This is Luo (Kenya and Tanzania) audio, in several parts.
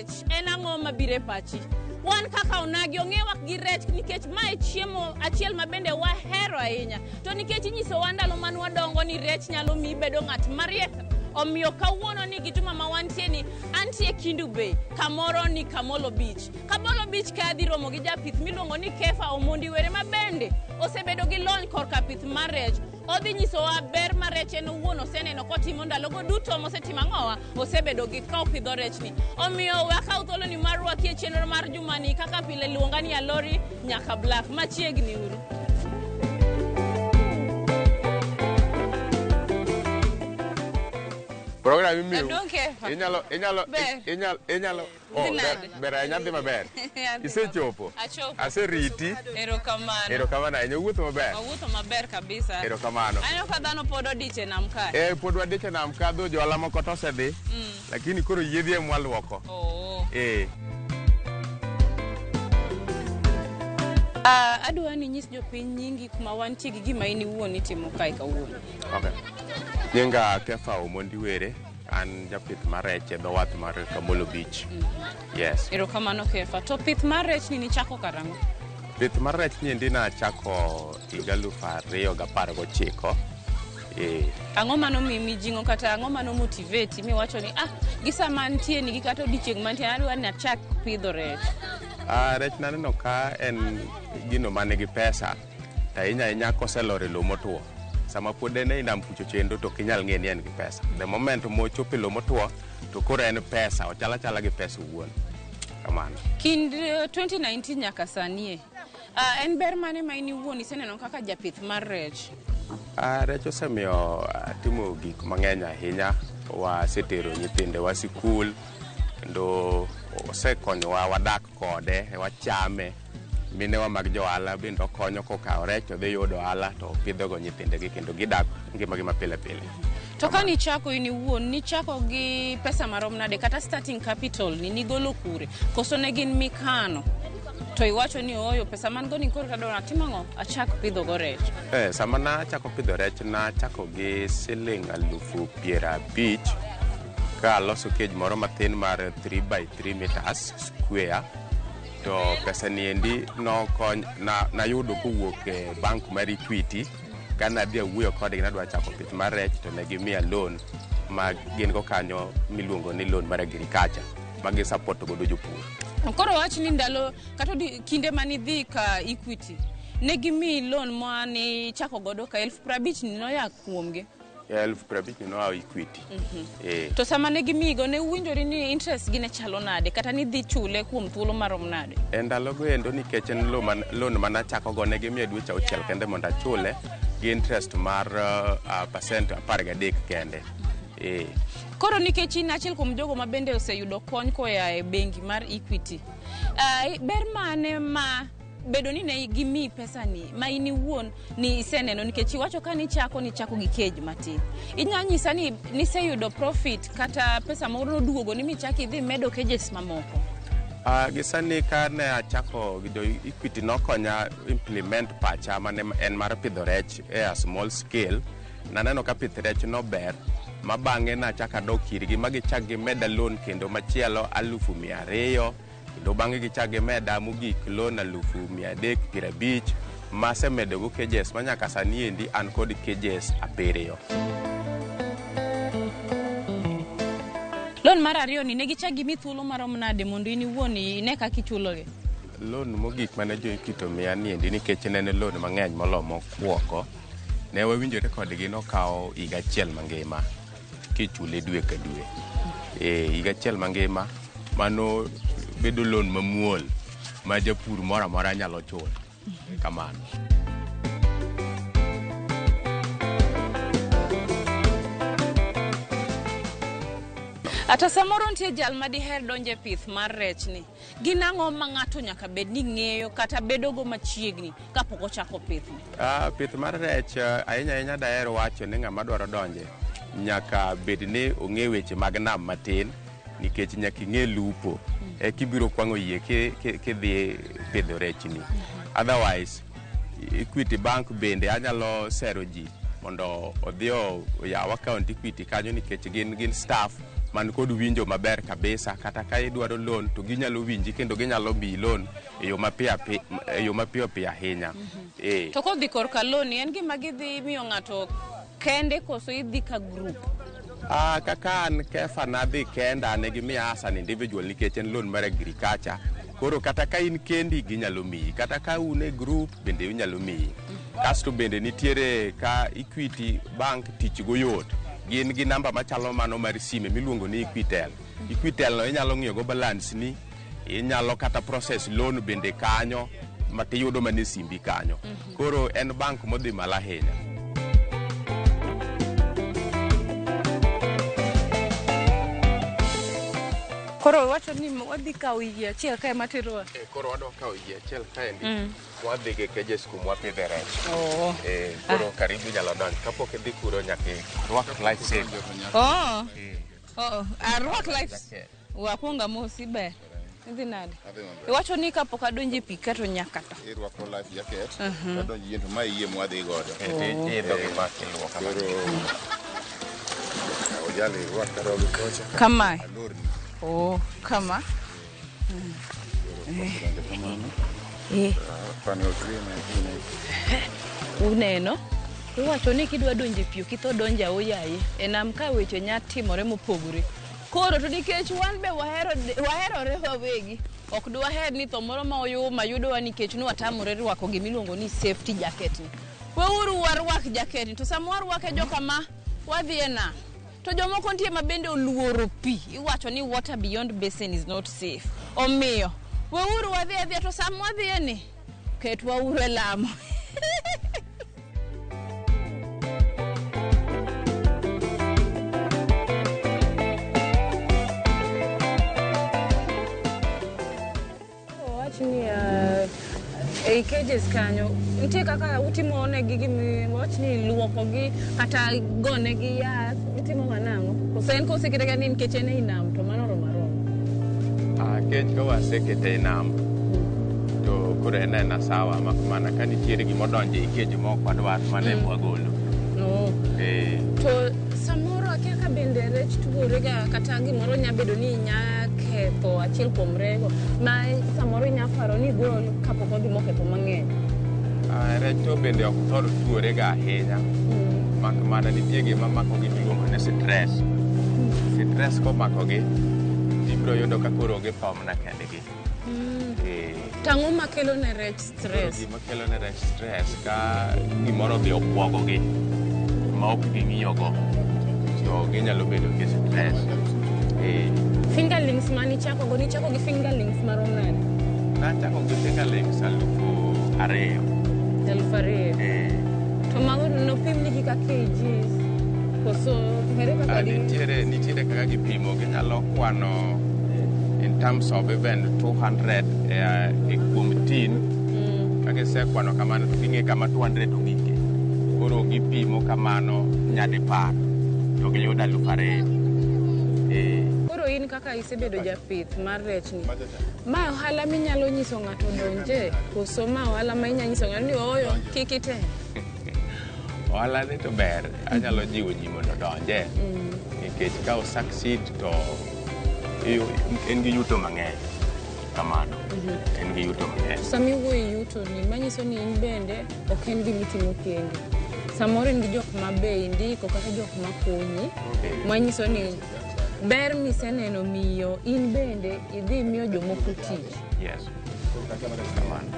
rech, en ang'o mabiro e pachi? Wan kaka onagi ong'ewa gi rech nikech mae chiemo achiel ma bende wahero ahinya. To nikech inyisowa ndalo man wadongo ni rech nyalo miyi bedo ng'at mariek, omiyo kawuono ni gi juma ma wantie ni antie Kendu Bay, kamoro ni Kamolo Beach. Kamolo Beach ka adhi romo gi japith miluongo ni Kefa Omondi Were ma bende osebedo gi lony korka pith mar rech. Odhi nyisowa ber mar rech en owuon oseneno kotimo ndalogo duto mosetimo ang'owa osebedo gi ka opidho rechni. Omiyo we akaw thuoloni mar rwaki e chenro mar jumani kaka pile luonga ni Alori nyaka Black machiegni uru. Program imiyo. Jaduong' Kefa. Inyalo inyalo Ber. inyalo inyalo oh, Dhi ber, nade? ber ahinya dhi maber. Adhi Isechopo. Achopo. Aseriti. Erokamano. Erokamano ahinya. Wuotho maber. Wawuotho maber kabisa. Erokamano. Aneno ka dhano pod odich e nam kae. Eh, pod wadich e nam ka dho johala moko to osedhi. Lakini koro yiedhi ema waluoko. Oh. Eh. Adwa ni inyis jopiny nyingi kuma wantie gi gima in iwuon itimo kae kawuono. Okay. Nyinga Kefa Omondi Were, an japith mar rech e dho wath mar Kamolo Beach. Yes. Erokamano Kefa. To pith mar rech ni nichako karang'o? Pith mar rech ni endi nachako higa 2019. Eh, Ang'o mano miyi mijing'o kata ang'o mano motivate miwacho ni ah gi sama antie ni gi kata odiochieng' mantie adwa ni achak pidho rech. Rech naneno ka en gino man gi pesa to ahinya ahinya koselor e lowo motwo. Sama pod en ei nam kucho chendo to ok inyal ng'e ni en gi pesa. The moment mochopo e lowo motwo to koro en pesa, ochal achala gi pesa owuon. Kamano. Kind 2019 nyaka sani e, en ber mane ma in iwuon iseneno kaka japith mar rech? Rech osemiyo atimo gik mang'eny ahinya. Wasetero nyithindewa sikul kendo osekonyowa wadak kode, wachame. Minewa mag johala bende okonyo kokawo rech to dhi yudo ohala to pidhogo nyithindegi kendo gidak ngimagi mapile pile. To ka nichako in iwuon, nichako gi pesa marom nade kata starting capital ni nigolo kure? Koso ne gin mikano? To iwacho ni ooyo pesa man go ni koro tadwa atim ang'o? Achak pidho go rech. Sama nachako pidho rech nachako gi siling 50,000 ka aloso cage moro matin mar 3 by 3 meters square to pesa ni endi nokony na, nayudo kowuok e bank mar Equity ka nadhi awuoyo kodgi nadwa chako pith mar rech to ne gimiya loan ma gin go kanyo miluongo ni loan mar agriculture ma gi support godo jopur. Koro wach ni ndalo kata kinde manidhi ka Equity ne gimiyi loan ma nichako godo ka 50,000 ni noya kuomgi. 50,000 ni noa Equity. Eh. To sama ne gimiyigo ne uwinjori ni interest gi ne chalo nade kata ni dhi chule kuom thuolo marom nade? E ndalogo endo nikech en loan manachako go ne gimiya dweche 6 kende mondo achule gi interest mar percent 13 kende. Eh. Koro nikech in achiel kuom jogo ma bende oseyudo kony koa e bengi mar Equity, ber mane ma bedo ni ne gimiyi pesa ni ma in iwuon ni iseneno nikech iwacho ka nichako nichako gi cage matin. Inya nyisa ni niseyudo profit kata pesa moro noduogo ni michako idhi medo cages mamoko? Gi sani ka ne achako jo Equity nokonya implement pacha mane en mar pidho rech e a small scale. Naneno ka pith rech no ber ma bang'e nachako adok irgi ma gichak gimeda loan kendo machielo 200,000 kendo bang'e gichak gimeda mogik loan 350,000 masemedogo cages ma nyaka sani endi an kod cages 7. Loan mar ariyo ni ne gichak gimiyi thuolo marom nade mondo in iwuon ine kaka ichulogi? Loan mogik mane jo Equity omiya ni endi nikech ne en loan mang'eny moloyo mokwongo, ne wawinjore kodgi nokawo higa achiel mangima kichule dwe ka dwe. Higa achiel mangima mano bedo loan mamuol ma japur moro amora nyalo chulo. Kamano. Ata samoro nitie jal ma diher donjo e pith mar rech ni. Gin ang'o ma ng'ato nyaka bed ni ng'eyo kata bedogo machiegni kapok ochako pith ni? Pith mar rech ahinya ahinya daher wacho ni ng'ama dwaro donje nyaka bed ni ong'e weche mag nam matin nikech nyaka ing'e lupo eka ibiro kwang'o yie kidhi pidho rechni. Otherwise, Equity Bank bende anyalo sero ji mondo odhi oyaw account Equity kanyo nikech gin staff Man kod winjo maber kabisa, kata ka idwaro loan to ginyalo winji kendo ginyalo miyi loan e yo mapiyo e yo mapiyo piyo ahinya. Eh. To kodhi korka loan, en gima gidhi miyo ng'ato kende koso idhi ka group? Ah, kaka an Kefa nadhi kenda, ne gimiya as an individual nikech en loan mar agriculture. Koro kata ka in kendi ginyalo miyi, kata ka un e group bende inyalo miyi. Kasto bende nitiere ka Equity Bank tich go yot. Gin gi namba machalo mano mar sime miluongo ni Equitel. Equitel no inyalo ng'iyo go balance ni, inyalo kata process loan bende kanyo ma tiyudo mana e simbi kanyo. Koro en bank modhi malo ahinya. Koro wacho ni wadhi kawo yie achiel kae materowa. E, koro wadwa kawo yie achiel kaendi. Wadhi gi cages kuma wapidhe rech. Oh. Eh, koro karibu inyalo donjo. Kapok idhi kuro nyaka irwak life saver. Oh. Oh, arwak life. Wakwonga mosi ber. Idhi nade? Adhi maber. Iwacho ni kapok adonjo e pi ka to nyaka to. Irwako life jacket, tadonjo yie to ma yie mwadhi godo. Eh, to iidho gi ma kiluwo kamano. Koro ojali irwak karogi kocha. Kamae. Alorni. Oh, kama. Koro kosedonjo kamano. Eh. Pani otwe ma ine. Uneno? Iwacho ni kidwa donjo e pi ok itho donjo aoyaye. E nam ka weche nya timore mopogore. Koro to nikech wan be wahero waherore wawegi, ok dwaher ni tho moro ma oyuma yudowa nikech nwatamore rwako gimiluongo ni safety jacket ni. Weuru warwak jacket ni to sama warwake jokama wadhi e nam. To jomoko nitie ma bende oluoro pi. Iwacho ni water beyond basin is not safe. Omiyo, weuru wadhi adhiya to sama wadhiye ni, ketwa uru e lamo. Owach ni ei cages kanyo nitie kaka utimo negi gimi wach ni luokogi kata gonegi yath itimo ga nang'o koso en kosekete ga ni nikech en ei nam to mano oromo aroma. Ah, kech ka wasekete e nam to koro en aena sawa mak mana ka nitiere gimodonjo ei cage ma ok wadwar mano ema wagolo. No. Eh, To samoro akia ka bende rech tuore ga kata gimoro nya bedo ni nya ketho achiel kuom rego ma samoro inya paro ni igol kapok odhi moketho mang'eny. Ah, rech to bende ok thor tuore ga ahinya mak mana nitie gima makogi miluongo ni stress. Stress komakogi ibiro yudo ka koro githo mana kendgi. Eh, To ang'o makelo ne rech koro stress? Gima kelo ne rech stress ka gimoro odhi obwogogi ma ok ging'iyogo to ginyalo bedo gi stress. Eh, Fingerlings manichako go nichako gi fingerlings marom nade? Nachako gi fingerlings 2000. 2000. Eh, To mago nopim nigi ka kgs koso ere kaka ah, di nitiere kaka gipimo ginyalo kwano in terms of even 200 e kuom tin ka gisekwano kamano to ging'e kama 200 ogike koro gipimo kamano nyadipar to giyudo 2000. Eh, Koro in kaka isebedo japith mar rech ni, ma ohala minyalo nyiso ng'ato donje koso ma ohala ma inya nyiso ng'ato ni ooyo kik item? Ohala ni to ber anyalo jiwo ji mondo odonje nikech ka o succeed to en gi yuto mang'eny kamano en gi yuto mang'eny. Sama iwuoyo e yuto ni manyiso ni in bende ok en gima itimo kendi. Samoro in gi jok ma be indiko kata jok ma konyi manyiso ni ber miseneno miyo in bende idhi miyo jomoko tich. Yes, kamano.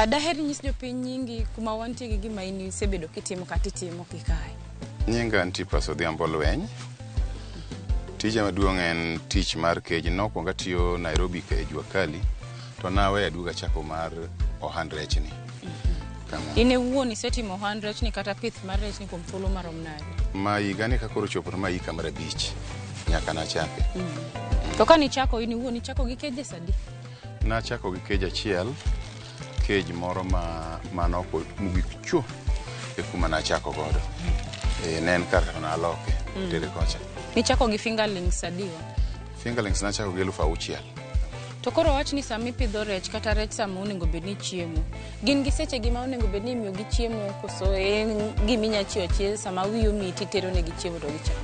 Daher nyis jopiny nyingi kuma wantie gi gima in isebedo kitimo kata itimo kikae. Nyinga Antipas Odhiambo Lweny. Tija maduong' en tich mar cage. Nokwongo atiyo Nairobi e jua kali, to naweyo aduogo achako mar ohand rech ni. Kamano. In iwuon isetimo ohand rechni kata pith mar rechni kuom thuolo marom nade? Ma higani ka koro ochopo to ma hika mar 5 nyaka nachake. To ka nichako in iwuon ichako gi cages adi? Nachako gi cage achiel, cage moro ma manoko mogik chuo. E kuma nachako godo. Ne en kar to naloke tere kocha. Nichako gi fingerlings adiwa? Fingerlings nachako gi 6,000. To koro wach ni sama ipidho rech kata rech sama onego bed ni chiemo, gin gi seche gi ma onego bed ni imiyo gi chiemo koso en gima inya chiewo achiewa sama wiyi omiyi titero negi chiemo to gichamo?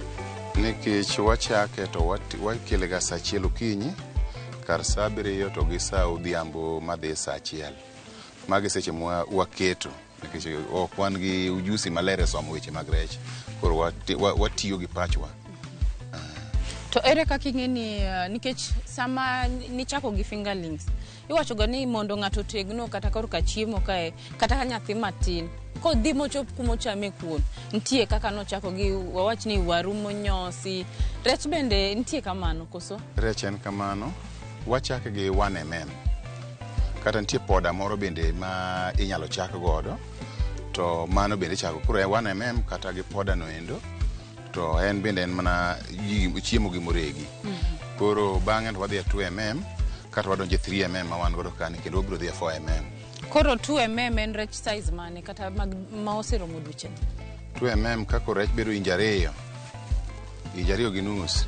Nikech wachake to wakele ga saa 1 okinyi, kar saa 7 to gi saa odhiambo madhi saa 1. Magi seche ma waketo nikech ok wan gi ujusi maler e somo weche mag rech. Koro watiyo gi pachwa. To ere kaka ing'e ni nikech sama nichako gi fingerlings, iwacho ga ni mondo ng'ato otegno kata korka chiemo kae, kata ka nyathi matin, kodhi mochop kuma ochame kuon, nitie kaka nochako gi wawach ni waru monyosi. Rech bende nitie kamano koso? Rech en kamano, wachake gi 1 mm. Kata nitie poda moro bende ma inyalo chak godo, to mano bende ichako koro e 1 mm kata gi poda no endo, to en bende en mana chiemo gi moregi. Koro bang'e to wadhi e 2 mm, kata wadonjo e 3 mm ma wan godo kani, kendo wabiro dhi e 4 mm. Koro 2 mm en rech size mane kata ma oseromo dweche? 2 mm kako rech bedo inji 2, inji 2.5.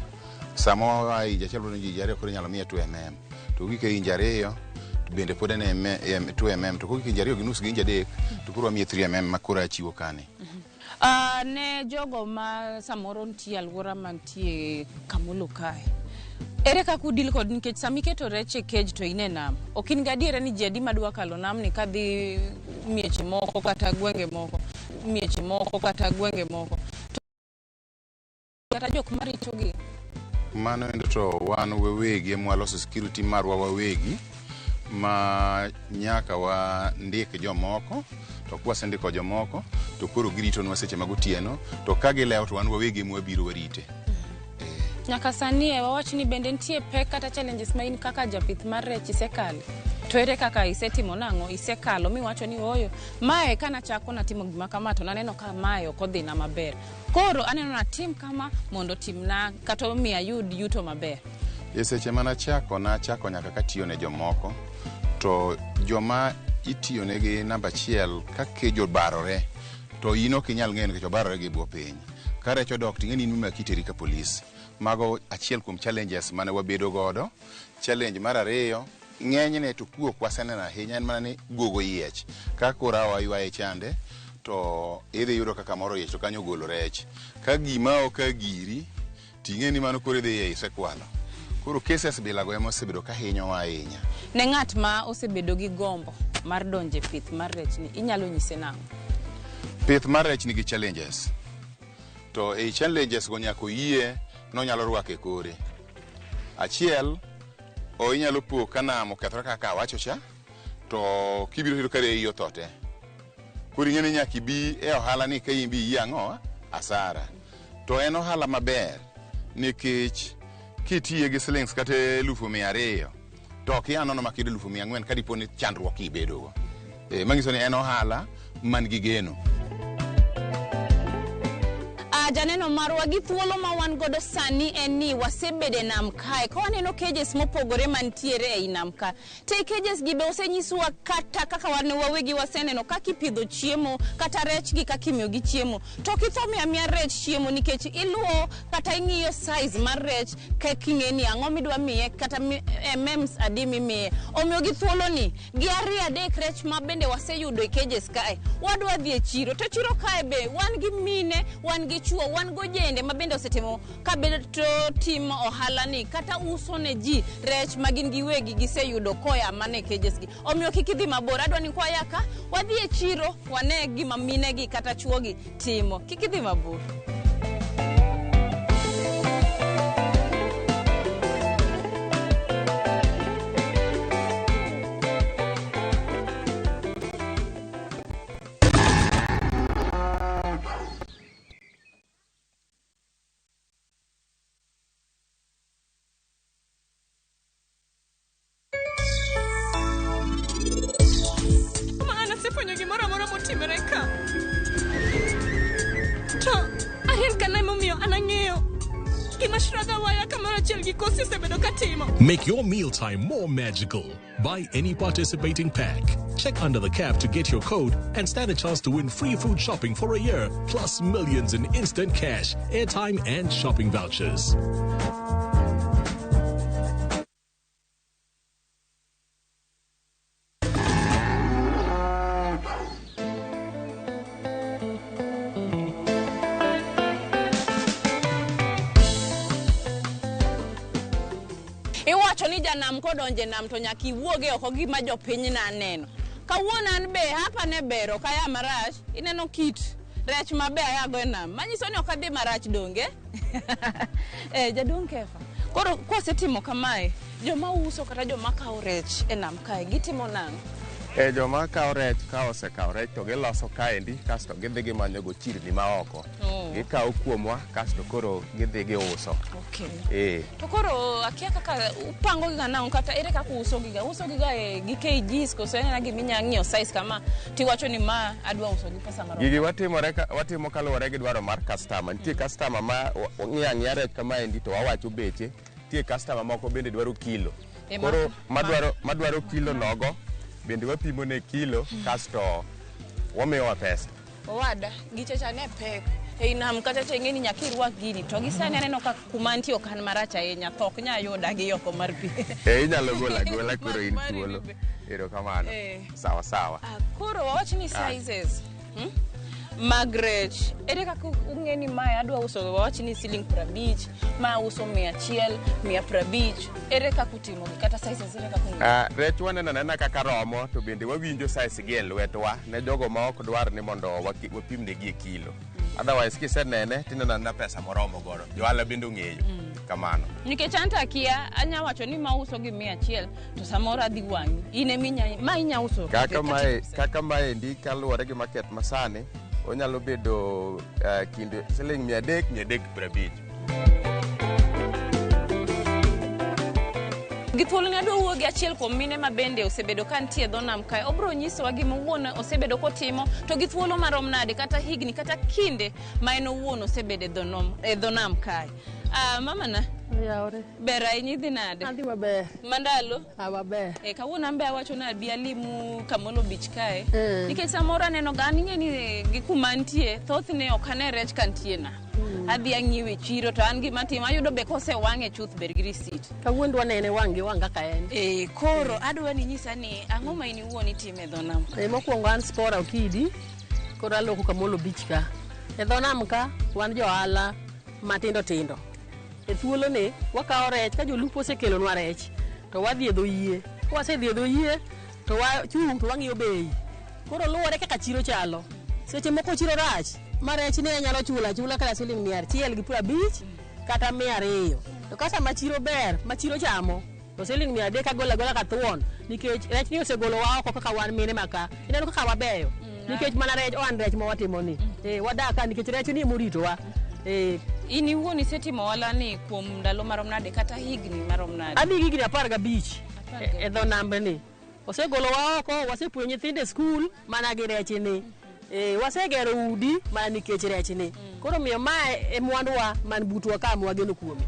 Sama waa inji 1 wadonjo inji 2 koro inyalo miye 2 mm. To kogik e inji 2 bende pod en 2 mm, to kogik e inji 2.5 gi inji 3 to koro wamiye 3 mm ma koro achiwo kani. Ne jogo ma samoro nitie alwora mantie Kamolo kae, ere kaka udil kod nikech sama iketo rech e cage to in e nam, ok in gadiera ni ji adi madwa kalo namni kadhi mieche moko kata gwenge moko, mieche moko kata gwenge moko, to kata jok maritogi? Mano endo to wan wawegi ema waloso security marwa wawegi ma nyaka wandik jomoko, to kwasendiko jomoko to koro giritonwa seche mag otieno, to ka gilewo to wan wawegi ema wabiro warite. Nyaka sani e wawach ni bende nitie pek kata challenges ma in kaka japith mar rech isekale? To ere kaka isetimo nang'o? Isekalo miwacho ni ooyo, mae kanachako natimo gima kama to naneno ka mae ok odhina maber. Koro aneno natim kama mondo timna kata omi ayud yuto maber. E seche manachako, nachako nyaka katiyo ne jomoko, to joma itiyonegi namba 1 ka kejo obarore to in ok inyal ng'eyo nikech obarore gi bwo piny. Ka rech odok to ing'e ni in mimaki iteri ka polis. Mago achiel kuom challenges mane wabedo godo. Challenge mar 2, ng'enyne to kuo ok waseneno ahinya, en mana ni gogo yiech. Ka koro awa ywaye chande to idhi yudo kaka moro oyiech to kanyo ogolo rech. Ka gima ok ka giri ting'e ni mano koro idhi e isekwalo. Koro cases bilago ema osebedo ka hinyowa ahinya. Ne ng'at ma osebedo gi gombo mar donjo e pith mar rech ni, inyalo nyise nang'o? Pith mar rech nigi challenges. To ei challenges go nyaka oyie nonyalo rwako e kore. Achiel, o inyalo po ka nam okethore kaka awacho cha, to kibiro yudo ka reyi otho te. Koro ing'e ni nyaka ibi e ohala ni ka in bi iyie ang'o? Asara. To en ohala maber nikech kitiye gi silings kata 200,000 to ok iya nono mak iyudo 400,000 ka dipo ni chandruok ibedogo. Manyiso ni en ohala man gi geno. Janeno marwa gi thuolo ma wan godo sani en ni wasebedo e nam kae ka waneno cages mopogore mantiere ei nam ka. Te cages gi be osenyiswa kata kaka wan wawegi waseneno kaka ipidho chiemo kata rech gi kaka imiyo gi chiemo. To ok itho miyo amiya rech chiemo nikech iluwo kata ing'iyo size mar rech kaka ing'e ni ang'o midwa miye kata mms adi mimiye. Omiyo gi thuolo ni gi 2-3 rech ma bende waseyudo e cages kae, wadwa dhi e chiro. To chiro kae be wan gi mine, wan gi chuo, wan gojende ma bende osetimo ka bedo to timo ohala ni kata uso ne ji rech ma gin giwegi giseyudo koya mana e cages gi. Omiyo kik idhi mabor, adwa ni kwaya ka wadhi e chiro wane gima mine gi kata chuo gi timo. Kik idhi mabor. Asefwenyo gimoro amora motimore ka. To Ariel kana emomiyo an ang'eyo gima Shraga waya kamoro kaachiel gi Kosi osebedo ka timo. Make your mealtime more magical. Buy any participating pack. Check under the cap to get your code and stand a chance to win free food shopping for a year, plus millions in instant cash, airtime, and shopping vouchers. Iwacho ni janam kodonje nam to nyaka iwuoge oko gima jopiny naneno. Kawuono an be hapa ne ber ok aya marach. Ineno kit rech mabe ayago e nam. Manyiso ni ok adhi marach donge? Eh, jaduong' Kefa. Koro kwasetimo kamae, joma uso kata joma kawo rech e nam kae gitimo nang'o? E joma kawo rech ka osekawo rech to giloso kaendi kasto gidhi gimanyogo chirni maoko. Oh. Gikawo kuomwa kasto koro gidhi giuso. Okay. Eh. To koro akia kaka upango giga nang'o kata ere kaka uso giga? Uso giga e, gi kgs koso en gima inya ng'iyo size kama tiwacho ni ma adwa uso gi pesa marom. Gigi watimore ka, watimo kaluwore gi dwaro mar customer. Nitie customer ma ng'iyo ang'iya rech kamaendi to wawacho beche. Nitie customer moko bende dwaro kilo. E, Koro madwaro kilo nogo bende wapimo ne kilo kasto wamiyowa pesa. Owada, gicha cha ne pek. Ei nam kata cha ing'e ni nyaka irwak gini to gi sani aneno ka kuma nitie ok an marach ahinya tho ok nya yuda gi oko mar pi. E inyalo golo agola koro in Mari thuolo. ni be. Erokamano. Eh. Sawa sawa. Ah, koro wawach ni sizes mag rech ere kaka ung'e ni mae adwa uso wawach ni siling 50 ma uso 100 150 ere kaka utimogi kata sizes ere kaka ung'e? Rech waneno anena kaka romo to bende wawinjo size gi e lwetwa ne jogo ma ok dwar ni mondo wapimnegi e kilo. Otherwise kisenene tineno anena pesa moromo godo. Johala bende ong'eyo. Kamano. Nikech an to akia anya wacho ni ma uso gi 100 to samoro adhi wang'i in eminya ma inya uso Kaka mae kaka maendi kaluwore gi market masani onyalo bedo kind siling 300 350. Gi thuolo ni adwa wuo gi achiel kuom mine ma bende osebedo ka nitie e dho nam kae. Obiro nyisowa gima owuon osebedo kotimo to gi thuolo marom nade kata higni kata kinde ma en owuon osebedo e dho nam kae. Mama na. Yaore. Ber ahinya idhi nade? Adhi maber. Mandalo? Ah, maber. E, kawuono an be awacho ni abi alimu Kamolo Beach kae. Nikech samoro aneno ga an ing'e ni gi kuma antie thothne ok ane rech ka nitie na. Adhi ang'iewe e chiro to an gima atimo ayudo be kosewang'e chuth ber gi receipt. Kawuono dwa nene wang' gi wang' kaka en. E, koro adwa ni nyisa ni ang'o ma in iwuon itimo e dho nam? E, mokwongo an Spora Okidi, koro aloko Kamolo Beach ka. E dho nam ka, wan jo ohala matindo tindo. E thuolo ni, wakawo rech, ka jolupo osekelonwa rech, to wadhi e dho yie. Kwasedhi e dho yie, to wachung' to wang'iyo bei. Koro luwore kaka chiro chalo. Seche moko chiro rach, ma rech ni anyalo chulo achula kata siling 150 kata 200. To ka sama chiro ber, ma chiro chamo, to siling 300 agolo agola ka thuon, nikech rech ni osegolowa oko kaka wan mine ma ka. Ineno kaka wabeyo, nikech mana rech, oan rech ma watimo ni. Wadak ka nikech rech ni emoritowa. In iwuon isetimo ohala ni kuom ndalo marom nade kata higni marom nade? Adhi gi higni 15 e dho nambni. Osegolowa oko, wasepuonjo nyithindo e skul mana gi rech ni. Wasegero udi mana nikech rech ni. Koro miyo mae e mwanduwa man butwa ka mwageno kuome.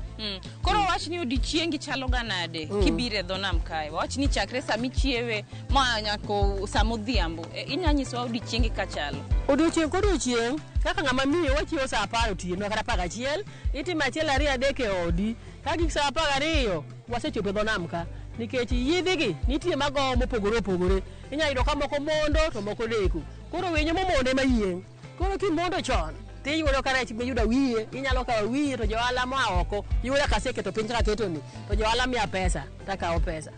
Koro wach ni odiechiengi chalo ga nade kibiro e dho nam kae? Wach ni chakre sama ichiewe ma nyaka sama odhiambo. Inya nyisowa odiechiengi ka chalo? Odiechieng' kodiechieng', kaka ng'ama miyo wachiewo saa 10 otieno kata 11, itimo 1 2 3 e odi. Ka gik saa 12 wasechopo e dho nam ka. Nikech yidhigi nitie magowo mopogore opogore. Inyalo yudo ka moko mondo to moko deko. Koro winyo momondo ema yieng'. Koro kimondo chon, tiyudo ka rech miyudo wiye, inyalo kawo wiye to johala moa oko yudo ka aseketo piny kaka aketoni, to johala miya pesa, takawo pesa.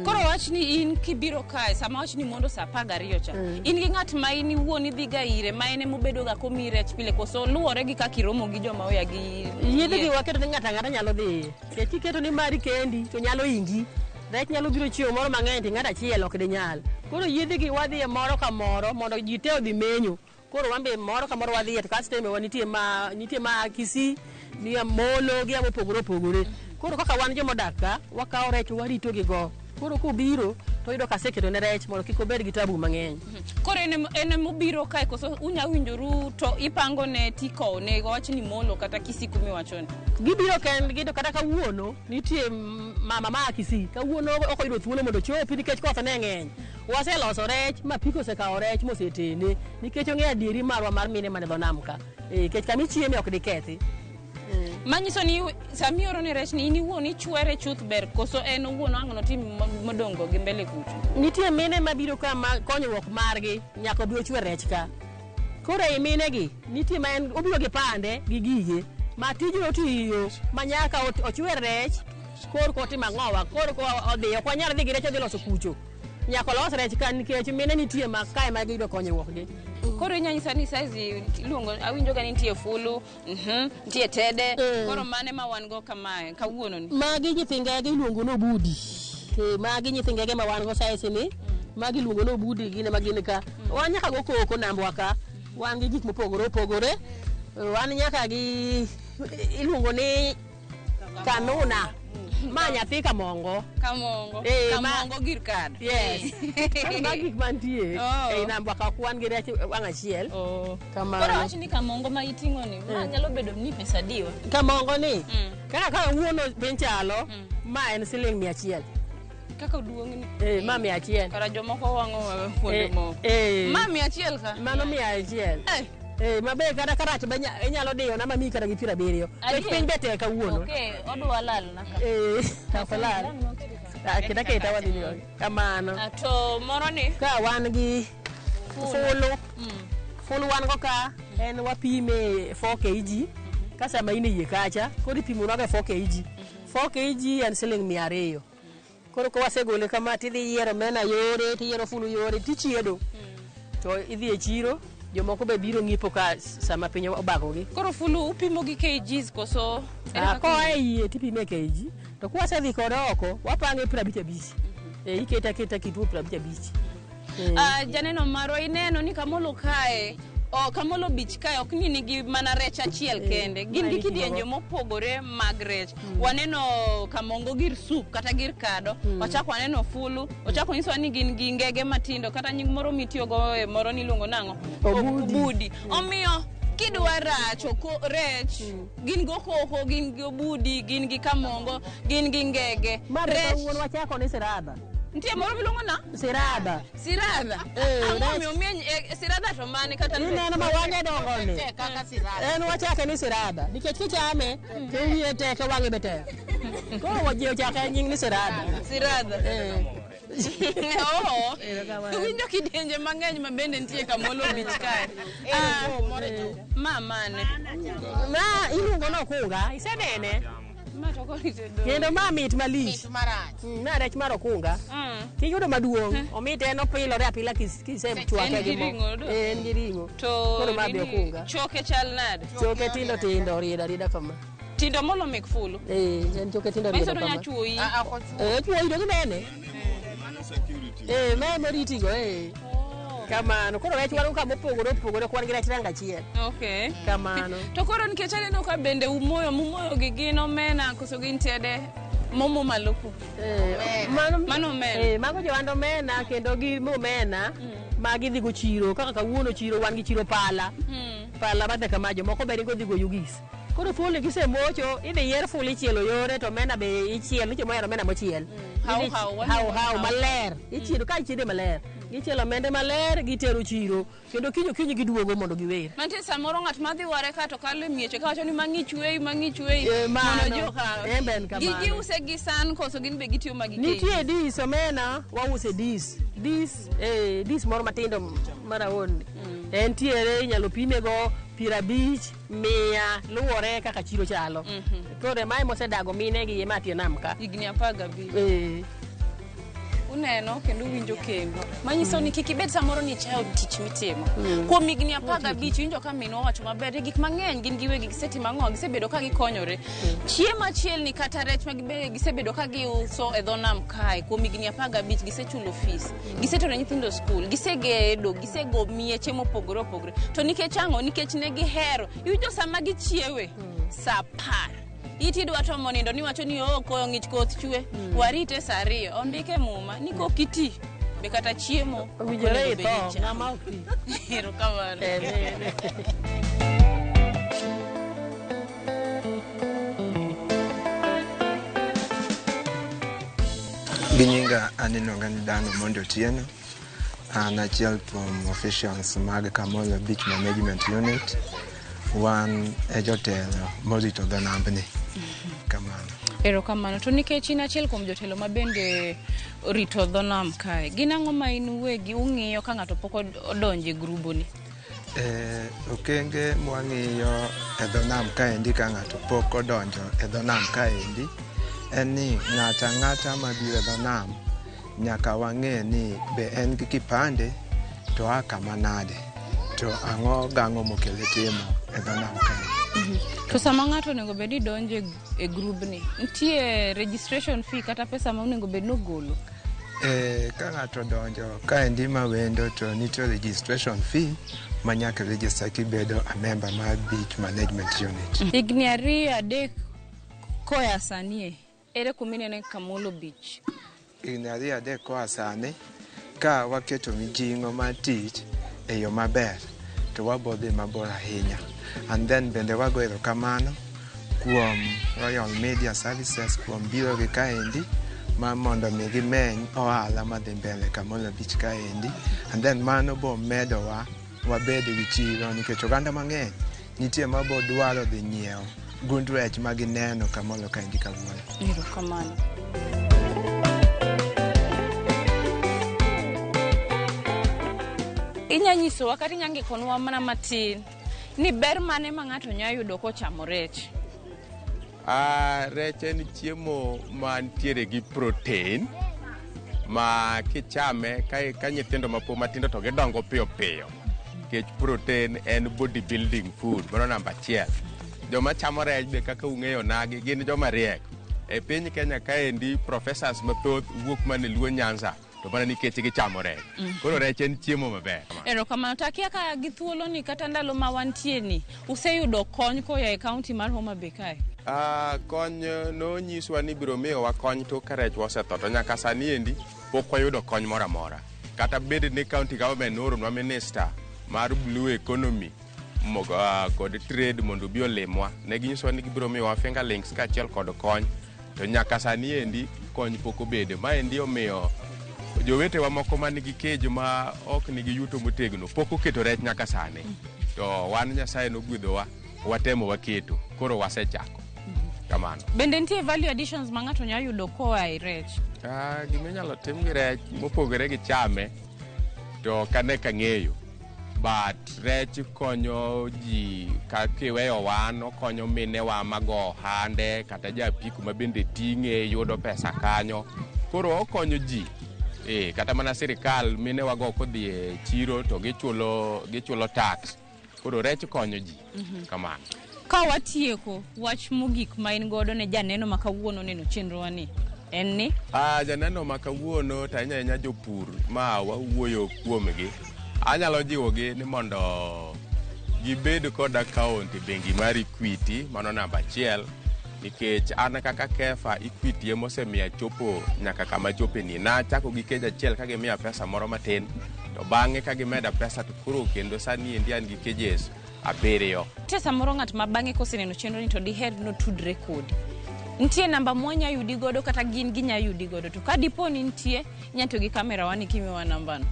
Koro wach ni in kibiro kae, sama wach ni mondo saa 12 cha, in gi ng'at ma in iwuon idhi ga ire, ma en emobedo ga komiyi rech pile, koso luwore gi kaka iromo gi joma oya gi Yidhigi waketo ni ng'ato ang'ata nyalo dhiye. Nikech kiketo ni mari kendi, to nyalo ingi. Rech nyalo biro chiemo moro mang'eny to ng'ato achiel ok dinyal. Koro yidhigi wadhiye moro ka moro mondo ji te odhi menyo. Koro wan be moro ka moro wadhiye to customer wa nitie ma Kisii, nitie Molo, gi mopogore opogore. Koro kaka wan joma odak ka, wakawo rech warito gi go. Koro kobiro To oyudo ka aseketo ne rech mondo kik obed gi tabu mang'eny. Koro en emobiro kae koso unya winjoru to ipango ne tikowo ne wach ni Molo kata Kisii kumiwachoni? Gibiro kendgi to kata kawuono nitie mama ma Kisii. Kawuono ok oyudo thuolo mondo ochopi nikech koth ne ng'eny. Waseloso rech ma apiko osekawo rech mosetene nikech ong'eyo adieri marwa mar mine man e dho nam ka. Nikech kama ichieme ok dikethi. Manyiso ni sama ioro ne rech ni in iwuon ichwere chuth ber koso en owuon ang' notim modongo gi mbele kucho? Nitie mine mabiro ka ma konyruok margi nyaka obi ochwer rech ka. Koro ei mine gi nitie ma en obiro gi pande gi gige ma tijno otiyo ma nyaka ochwer rech korka otimo ang'owa korka odhi ok wanyal dhi gi rech odhi loso kucho. Nyaka olos rech ka nikech mine nitie ma kae ma giyudo konyruok gi. Koro inya nyisa ni size iluongo awinjo ga ni nitie fulu, nitie tede, koro mane ma wan go kamae kawuono ni? Magi nyithi ngege iluongo ni obudi. Magi nyithi ngege ma wan go size ni. Magi iluongo ni obudi gin ema gin ka. Wan nyaka go koko nambwa ka. Wan gi gik mopogore opogore. Wan nyaka gi iluongo ni kanuna. Ma nyathi kamongo. Kamongo. Kamongo gir kado. Yes. Koro magi gik mantie. Ei nambwa ka ok wan gi rech wang' achiel. Kamano. Koro wach ni kamongo ma iting'o ni, ma nyalo bedo ni pesa adiwa? Kamongo ni? Kaka kawuono piny chalo, ma en siling 100. Kaka oduong' ni. Ma 100. Kara jomoko wang'o kuonde moko. Ma 100 ka? Mano 100. Maber kata karach be inyalo diyo na mamiyi kata gi 70. Nikech piny be tek kawuono. Okay, odwa lal na ka. Ok olal. Keta keta wadhi diyo. Kamano. To moro ni? Ka wan gi fulu. Fulu wan go ka en wapime 4 kg. Ka sama in e yie kacha, koro ipimo nwago e 4 kg. 4 kg en siling 200. Koro ka wasegole kama tidhi yiero omena yore, tiyiero fulu yore, tichiedo. To idhi e chiro, jomoko be biro ng'iepo ka sama piny obagogi. Koro fulu upimo gi kgs koso? Koa e yie tipime e kg, to kwasedhi kode oko, wapange 55. Ikete aketa kituo 55. Janeno marwa ineno ni Kamolo kae, Kamolo Beach kae ok ni nigi mana rech achiel kende. Gin gi kidienje mopogore mag rech. Waneno kamongo gir soup kata gir kado, wachako waneno fulu, wachako nyisowa ni gin gi ngege matindo kata nying moro mitiyogo e moro niluongo nang'o? Obudi. Omiyo kidwa racho rech, gin go koko, gin gi obudi, gin gi kamongo, gin gi ngege. Rech kawuono wachako ni siradha. Nitie moro miluongo na? Siradha. Siradha. Ang'o miyo siradha to mane kata ineno ma wang'e dongo ni? En wachake ni siradha nikech kichame to wiye tek wang'e be tek. Koro ji ochake nying ni siradha. Siradha. Winjo kidienje mang'eny ma bende nitie Kamolo Beach kae. Ma mane? Ma iluongo ni okunga, isenene? Ma to koro itedo. Kendo ma mit malich. Mit marach. Ma rech mar okunga. Kiyudo maduong', omit en opilore apila kisechwake gi mo. En gi ring'o. To koro ma be okunga. Choke chal nade? Choke tindo tindo, orido arida kama. Tindo molo mek fulu. En choke tindo orido kama. Manyiso ni onya chuoyi. Chuoyi to ginene. Ma emoritigo, Kamano. Koro rech wan ka mopogore opogore, ok wan gi rech ranga achiel. Okay. Kamano. To koro nikech aneno ka bende umoyo, mumoyo gi gin omena koso gin tede momo maluku. Mano omena. Mago johand omena kendo gi omena ma gidhi go chiro. Kaka kawuono chiro wan gi chiro pala. Pala bathe kama jomoko be ringo dhi go Yugis. Koro fulu gisemocho, idhi yier fulu ichielo yore to omena be ichielo, nitie mohero omena mochiel. Hau hau, hau hau maler. Ichielo ka ichiede maler. Gichielo omende maler, gitero chiro. Kendo kiny okinyi giduogo mondo giwer. Mantie samoro ng'at madhi ware ka to kalo e mieche kawacho ni mang'ich wei, mang'ich wei. Mondo ji okaw. En be en kamano. Giuse gi san koso gin be gitiyo ma gi Nitie dis omena, wause dis. Dis, dis moro matindo maraon. Entiere inyalo pime go 50, 100, luwore kaka chiro chalo. Koro mae mosedago mine gi ema tie nam ka. Higni 15. Uneno kendo uwinjo kendo. Manyiso ni kik ibed samoro ni ichayo tich mitimo. Kuom higni 15 iwinjo ka minwa owacho maber ni gik mang'eny gin giwegi gisetimo ang'o, gisebedo ka gikonyore. Chiemo achiel ni kata rech ma gisebedo ka giuso e dho nam kae kuom higni 15 gisechulo fees, gisetero nyithindo skul, gisegedo, gisego mieche mopogore opogore. To nikech ang'o? Nikech ne gihero. Iwinjo sama gichiewe saa 10. Iti idwa tomo nindo niwacho ni oo koyo ng'ich koth chwe. Warite sa 2. Ondike muma ni kok iti be kata chiemo Owinjore onego bed ni itho ichamo. ng'ama ok ti. Erokamano. Gi nyinga an iluonga ni Dan Omondi Otieno. An achiel kuom officials mag Kamolo Beach Management Unit. Wan e jotelo morito dho nambni. Kamano. Erokamano. To nikech in achiel kuom jotelo ma bende orito dho nam kae, gin ang'o ma in uwegi ung'iyo ka ng'ato pok odonjo e gruboni? Okenge mwang'iyo e dho nam kaendi ka ng'ato pok odonjo e dho nam kaendi en ni ng'ato ang'ata mabiro e dho nam nyaka wang'e ni be en gi kipande to a kama nade to ang'o gang'o mokele timo e dho nam kae. To sama ng'ato onego bed ni donjo e grubni, nitie registration fee kata pesa ma onego bed ni ogolo? Ka ng'ato odonjo kaendi mawendo to nitie registration fee ma nyaka register kibedo a member mar Beach Management Unit. Higni 2 3 koa sani ere kuma inene Kamolo Beach? Higni 2 3 koa sani ka waketo mijing'o mar tich e yo maber to wabo dhi mabor ahinya. And then bende wago erokamano kuom Royal Media Services kuom biro gi kaendi ma mondo mi gimeny ohala madhi mbele Kamolo Beach kaendi. And then mano bo medowa wabed gi chiro nikech oganda mang'eny nitie mabo dwaro dhi nyiewo gund rech ma gineno Kamolo kaendi kawuono. Erokamano. Inya nyisowa kata inya ngikonwa mana matin ni ber mane ma ng'ato nya yudo kochamo rech? Rech en chiemo mantiere gi protein ma kichame ka nyithindo mapod matindo to gidongo piyo piyo nikech protein en body building food. Mano namba 1. Joma chamo rech be kaka ung'eyo nagi gin joma riek. E piny Kenya kaendi professors mathoth wuok mana e Luo Nyanza to mana nikech gichamo rech. Koro rech en chiemo maber. Erokamano. To akia ka gi thuoloni kata ndalo ma wantie ni useyudo kony koa e kaunti mar Homa Bay kae? Kony nonyiswa ni biro miyowa kony tok ka rech osetho to nyaka sani endi pok wayudo kony moro amora. Kata bed ni county government nooronwa minister mar blue economy kod trade mondo obi olimwa. Ne ginyisowa ni gibiro miyowa fingerlings kaachiel kod kony to nyaka sani endi kony pok obede. Maendi omiyo jowetewa moko man gi kejo ma ok nigi yuto motegno pok oketo rech nyaka sani. To wan Nyasaye nogwedhowa watemo waketo koro wasechako. Kamano. Bende nitie value additions ma ng'ato nyalo yudo koa e rech? Gima inyalo tim gi rech mopogore gi chame to ok ane kang'eyo. But rech konyo ji kiweyo wan okonyo minewa mago ohande kata japiko ma bende ting'e yudo pesa kanyo. Koro okonyo ji. Kata mana sirikal minewago kodhi e chiro to gichulo tax. Koro rech konyo ji. Kamano. Ka watieko, wach mogik ma in godo ne janeno ma kawuono neno chenrowa ni en ni? Janeno ma kawuono to ahinya ahinya jopur ma wawuoyo kuomgi, anyalo jiwogi ni mondo gibed kod account e bengi mar Equity, mano namba 1, nikech an kaka Kefa Equity ema osemiya chopo nyaka kama achope ni. Nachako gi keja achiel ka gimiya pesa moro matin, to bang'e ka gimeda pesa to koro kendo sani endi an gi cages 7. Nitie samoro ng'at ma bang'e koseneno chenro ni to diher notudre kodi. Nitie namba mwanya yudi godo kata gin ginya yudi godo to ka dipo ni nitie inya tiyo gi kamera wani kimiwa nambano.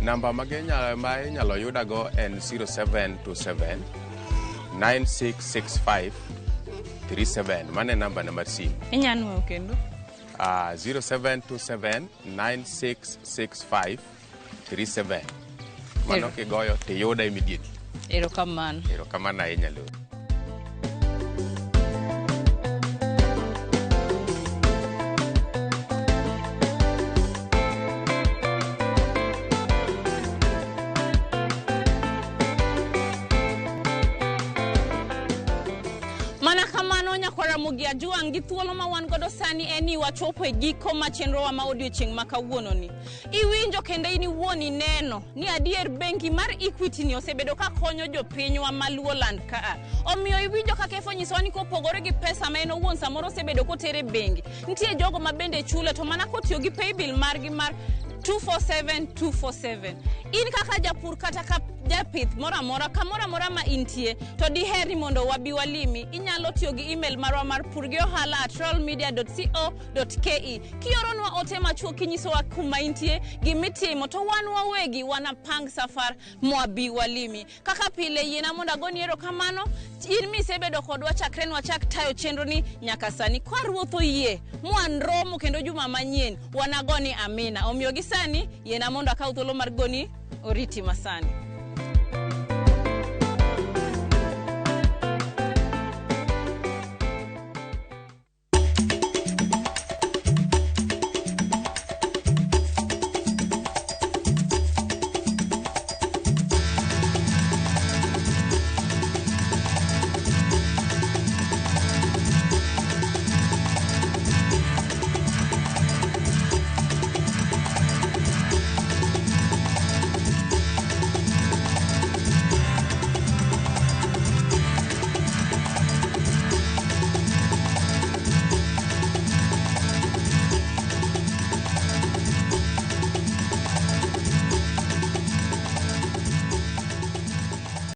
Namba ma inyalo yudago en 0727 9665 37. Mano e namba na mar simu. Inya nuoyo kendo? 0727 9665 37. Mano kigoyo tiyuda immediately. Erokamano. Erokamano ahinya Lulu. Mana kamano nyakwar Ramogi Ajwang' gi thuolo ma wan godo sani en ni wachopo e giko ma chenrowa ma odiochieng' ma kawuononi. Iwinjo kendo in iwuon ineno ni adier bengi mar Equity ni osebedo ka konyo jopinywa ma Luoland kaa. Omiyo iwinjo kaka Efo onyisowa ni kopogore gi pesa ma en owuon samoro osebedo kotere e bengi, nitie jogo ma bende chule to mana kotiyo gi paybill margi mar 247 247. In kaka japur kata ka japith moro amora kamoro amora ma intie to diher ni mondo wabi walimi inyalo tiyo gi email marwa mar purgiohala@royalmedia.co.ke kioronwa ote machuok kinyisowa kuma intie gimitimo to wan wawegi wanapang safar mwabi walimi kaka pile yiena mondo agoni erokamano in misebedo kodwa chakre nwachak tayo chenroni nyaka sani kwa ruoth oyie mwan romo kendo juma manyien wanagoni amina omiyo gi sani yiena mondo akaw thuolo mar goni oriti masani.